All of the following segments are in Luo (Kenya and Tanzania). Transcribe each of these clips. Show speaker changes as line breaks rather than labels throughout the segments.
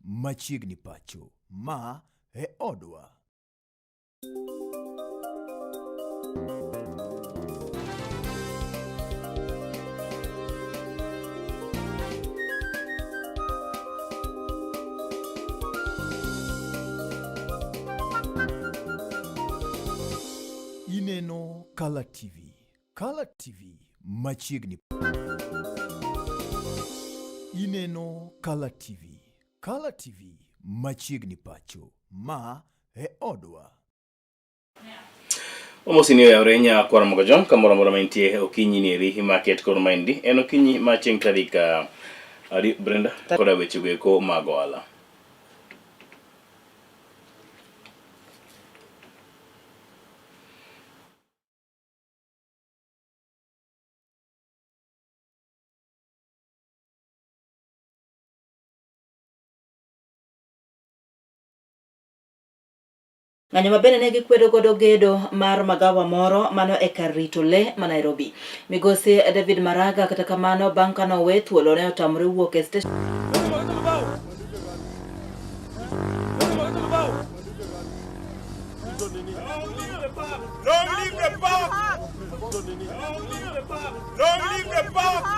machiegni pacho. Ma e odwa. Ineno Kala TV. Kala TV machiegni. Ineno Kala TV. Kala TV machiegni pacho. Ma e odwa.
Omosi ni oyawre nya kwar mogo jong kamoro amora ma intie okinyi ni eri market kod maendi en okinyi ma chieng' tarik adi Brenda koda weche go eko mag ohala.
Ng'anyo ma bende ne gikwedo godo gedo mar magawa moro mano e kar rito le ma Nairobi. Migosi David Maraga kata kamano bang' kane owe thuolo ne otamore wuok e stesen.
Long live the Pope! Long live the Pope!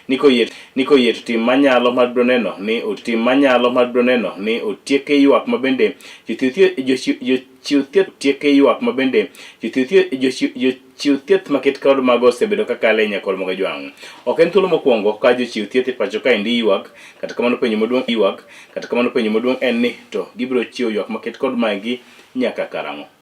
Nikoyie nikoyie to tim manyalo mar biro neno ni tim manyalo mar biro neno ni otieke ywak ma bende jochiw thieth tieke ywak ma bende jochiw thieth maket kod mago osebedo ka kale nyakol moga jwang'. Ok en thuolo mokwongo ka jochiw thieth e pacho kaendi ywak, kata kamano penjo maduong' ywak, kata kamano penjo maduong' en ni to gibiro chiwo ywak maket kod magi nyaka karang'o?